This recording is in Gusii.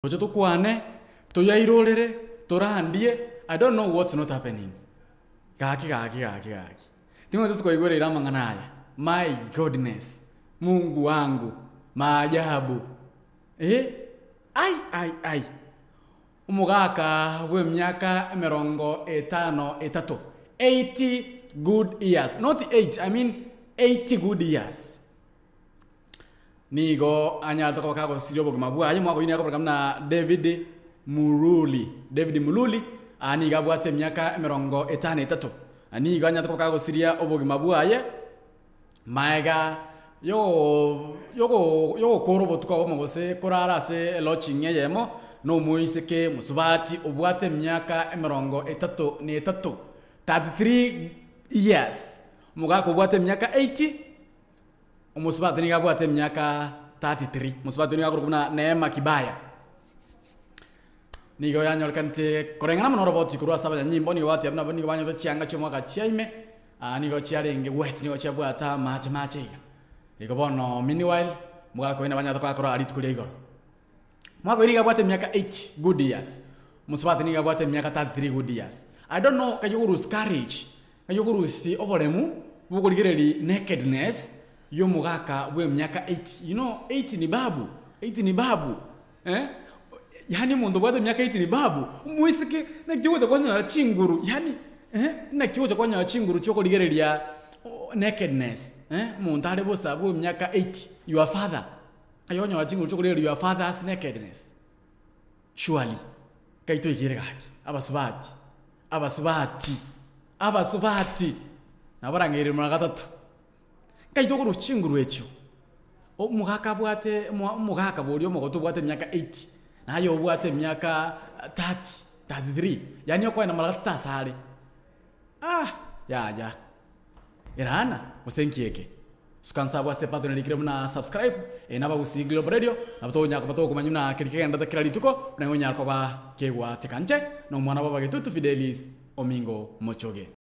Toche tokwane, toyairorere, torandie, I don't know what's not happening. Gaki gaki gaki gaki. Timanyeti ase kwaigwereire amang'ana aya, my goodness, Mungu wangu, maajabu, eh, ai ai ai. Omogaka bw'emiaka emerongo etano etato, 80 good years, not eight, I mean 80 good years. Nigo anyarete koba kagosiria obogima bwaye, omwaka oyio nigo akoboreka buna David Muruli, David Mululi, aa nigo abwate emiaka emerongo etano etato. Na nigo anyarete koba kagosiria obogima bwaye maega yogo yogo yogokora obotuko obomo gose korara ase elodging eyemo na omoiseke mosubati obwate emiaka emerongo etato na etato, 33 years, omogaka obwate emiaka 80. Omosubati nigo abwate emiaka 33, omosubati oyio nigo akorokwa buna Neema Kibaya. Nigo yanyorekanete koreng'ana mono oroboti korwa ase abanyanyimbo nigo bateba buna nigo banyorete chianga chi'omwaka chia ime, nigo chiarenge wet nigo chiabwate amache mache iga. Igo bono meanwhile, omogaka oyio nabo anyarete koba akora rituko ria igoro. Omogaka oyio nigo abwate emiaka 80 good years, omosubati nigo abwate emiaka 33 good years. I don't know kaywo okorusia courage. Ng'ai okorusia oboremu bw'okorigereria nakedness y'omogaka bw'emiaka 80, you know 80 ni babu, 80 ni babu eh, yaani omonto obwate emiaka 80 ni babu, omoiseke naki ogocha konyora chinguru yaani eh, naki ogocha konyora chinguru chiokorigereria nakedness eh, omonto are bosa bw'emiaka 80 your father, ng'ai okonyora chinguru chiokorigereria your father's nakedness surely, nkai toigere gaki abasubati. Abasubati, abasubati, nabarangereire mara gatato, nkai tokorwa chinguru echio, omogaka abwate omo omogaka boria omogotu obwate emiaka 80, naye obwate emiaka 30, 33, yaani okoenda mara gatato asare, ah yaya. Erana, gose nki eke? Suka nse abwo ase ebutton erikire buna subscribe, eye nabagusii Global Radio, nabo tokonyara koba togokomanya buna keri kegenderete kera rituko, buna onyare koba kegwateka. Inche nomwana bw'abagetutu Fidelis Omingo Mochoge.